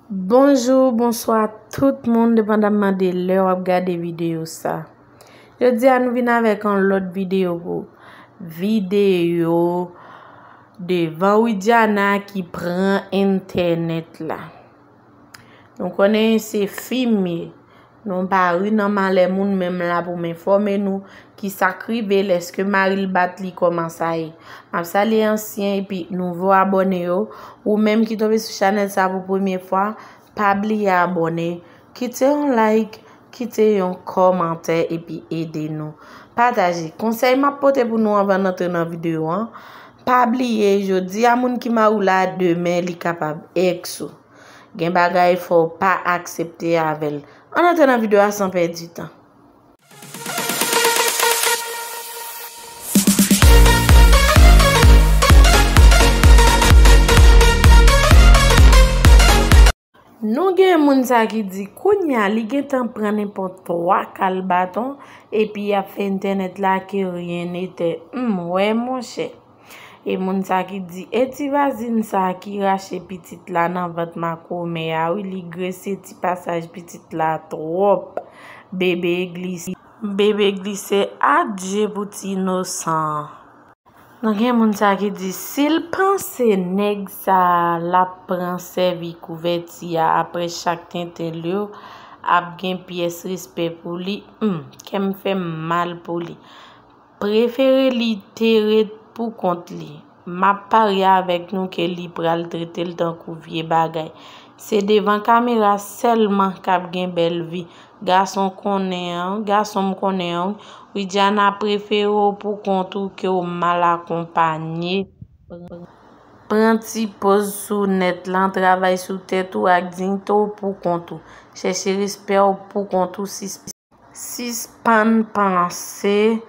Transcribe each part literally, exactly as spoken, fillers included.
Bonjou, bonswa tout moun, depandamman de lè w ap gade videyo sa. Jodi a nou vin avèk yon lòt videyo pou videyo devan Widiana ki pran entènèt la. Nou konnen se fi m ye. Nou pa ri nan malè moun, men m la pou m enfòme nou ki sa k rive lèske mari l bat li, kòman sa ye. M ap salye ansyen epi nouvo abòne yo. Ou menm ki tonbe sou chanèl sa pou premye fwa, pa bliye abòne, kite yon like, kite yon kòmantè epi ede nou. Pataje. Konsèy m ap pote pou nou anvan n antre nan videyo an, pa bliye, jodi a moun ki mari w la, demen li kapab èks ou. Gen bagay fò w pa aksepte avè l. Ann antre nan videyo a san pèdi tan. Nou gen moun sa ki di kounye a li gentan pran nenpòt twa kal baton epi y ap fè entènèt la ke ryen nete. M wè monchè. E moun sa ki di e ti vazin sa ki rache pitit la nan vant makomè a wi, li grese ti pasaj pitit la twòp. Bebe glise. Bebe glise, adje pou ti inosan an. Nou gen moun sa ki di si l panse nèg sa l ap pran sèvi kouvèti a apre chak tenten l yo ap gen pyès respè pou li, hmm, kè m fè m mal pou li. Prefere li te ret pou kont li. M ap parye avèk nou ke li pral trete l tankou vye bagay. Se devan kamera sèlman k ap gen bèl vi. Gason konnen an, gason m konnen an, Widiana prefere w pou kont ou ke w mal akonpanye. Pran ti poz sou nèt lan, travay sou tèt ou ak diyite w pou kont ou. Chèche respè w pou kont ou, sis. Sispann panse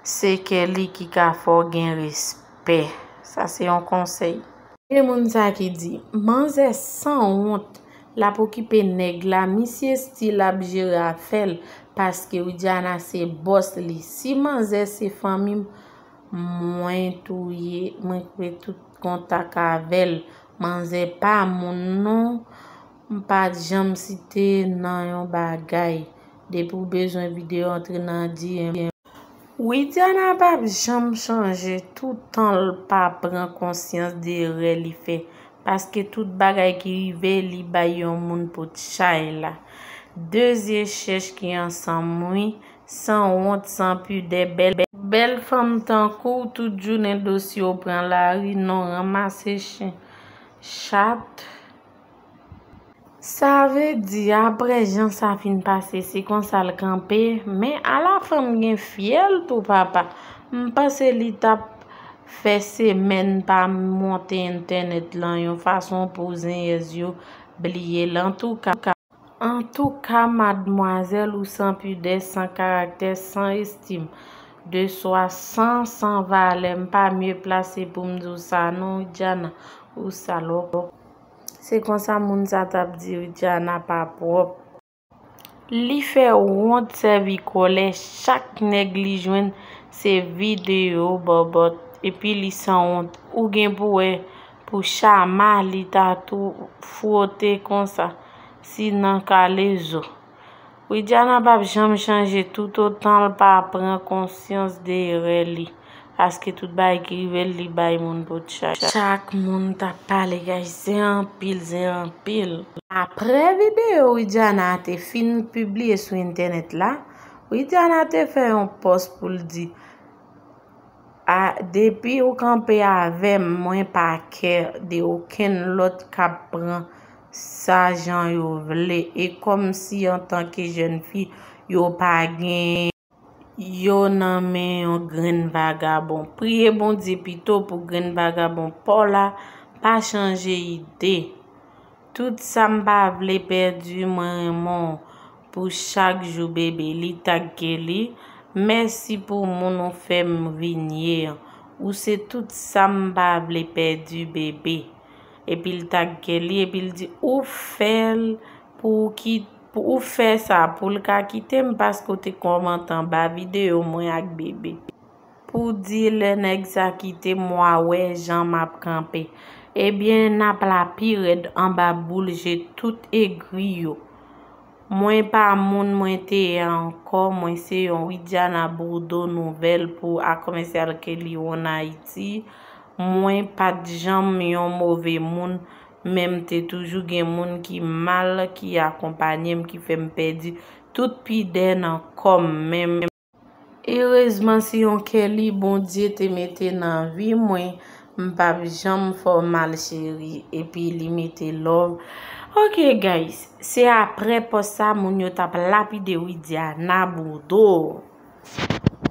se kè li ki ka fè w gen respè. Sa se yon konsèy. Gen moun sa ki di, manzè sanwont, l ap okipe nèg la, misye still ap jere afè l, paske Widiana se bòs li. Si manzè se fanmi m, mwen tou ye, mwen koupe tout kontak avè l. Manzè pa moun non, m pa t janm site nan yon bagay. Depi w bezwen videyo, antre nan D M. Widiana p ap janm chanje, toutan l pa pran konsyans de erè li fè, paske tout bagay ki rive, li bay yon moun pot chay la. De zye chèch ki ansanm wi, sanwont, san pidè, bèl, bèl fanm tankou w, tout jounen dosye w pran lari, non, ranmase chen, chat. Sa vle di, apre jan sa fin pase, se konsa l kanpe, men ala fanm gen fyèl tou papa. M panse li t ap fè semèn pa monte entènèt lan yon fason pou zenyèz yo bliye l. Antouka, antouka, madmwazèl, ou san pidè, san karaktè, san estim de swa, san, san valè. M pa mye plase pou m di w sa non, Widiana, ou salòp. Se konsa moun sa t ap di Widiana pa pwòp. Li fè wont sèvi kòlè, chak nèg li jwenn se videyo bòbòt, epi li sanwont. Ou gen pou wè pou Chama li ta tou fwote konsa, si nan kalezo. Widiana p ap janm chanje toutotan l pa pran konsyans de erè li, paske tout bagay ki rive l, li bay moun pot chay. Chak moun t ap pale, guys, zen anpil, zen anpil. Apre videyo Widiana te fin pibliye sou entènèt la, Widiana te fè yon pòs pou l di, a, depi ou kanpe avè m, mwen pa kè de okenn lòt k ap pran sa jan yo vle. E kòmsi antanke jèn fi, yo pa gen yo nan men yon grenn vagabon. Priye Bondye pito pou grenn vagabon pa w la pa chanje ide. Tout sa m pa vle pèdi, mwen renmen w pou chak jou, bebe. Li tag Kelly, mèsi pou moun ou fè m vin ye an. Ou se tout sa m pa vle pèdi, bebe. Epi l tag Kelly, epi l di, ou fè l pou ki, pou ou fè sa, pou l ka kite m paske w te kòmante anba videyo mwen ak bebe. Pou di lè nèg sa kite m, w a wè jan m ap kanpe. Ebyen, n ap la pi rèd anba boul je tout egri yo. Mwen pa moun mwen te ye ankò, mwen se yon Widiana Bourdeau nouvèl pou A Commercial Kelly on Haïti. Mwen pa t janm yon move moun, men m te toujou gen moun ki mal, ki akonpanye m, ki fè m pèdi tout pidè nan kò m. Men Erezman, se yon Kelly Bondye te mete nan vi mwen, m p ap janm fè w mal, cheri. Epi li mete love. Ok, guys, se apre pòs sa, moun yo t ap lapide Widiana Bourdeau.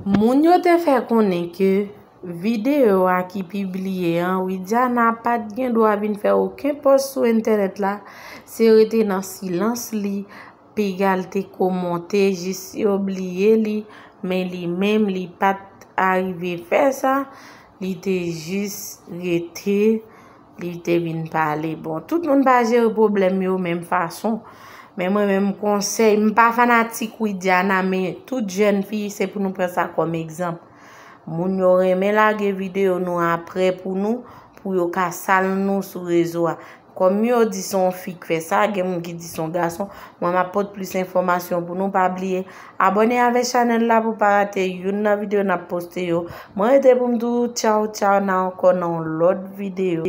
Moun yo te fè konnen ke videyo a ki pibliye an, Widiana pa t gen dwa vin fè okenn pòs sou entènèt la, se rete nan silans li, piga l te komante, jis yo bliye li, men li menm, li pa t arive fè sa, li te jis rete, li te vin pale. Bon, tout moun pa jere pwoblèm yo menm fason, men mwen menm konsèy, m pa fanatik Widiana, men tout jèn fi, se pou nou pran sa kòm egzanp. Moun yo renmen lage videyo nou apre pou nou, pou yo ka sal nou sou rezo a. Kòm yo di se yon fi k fè sa, gen moun ki di se yon gason. Mwen m ap pote plis enfòmasyon pou nou. Pa bliye abòne avèk chanèl la pou pa rate youn nan videyo n ap poste yo. Mwen rete pou m di w tchaw tchaw, n a ankò nan yon lòt videyo.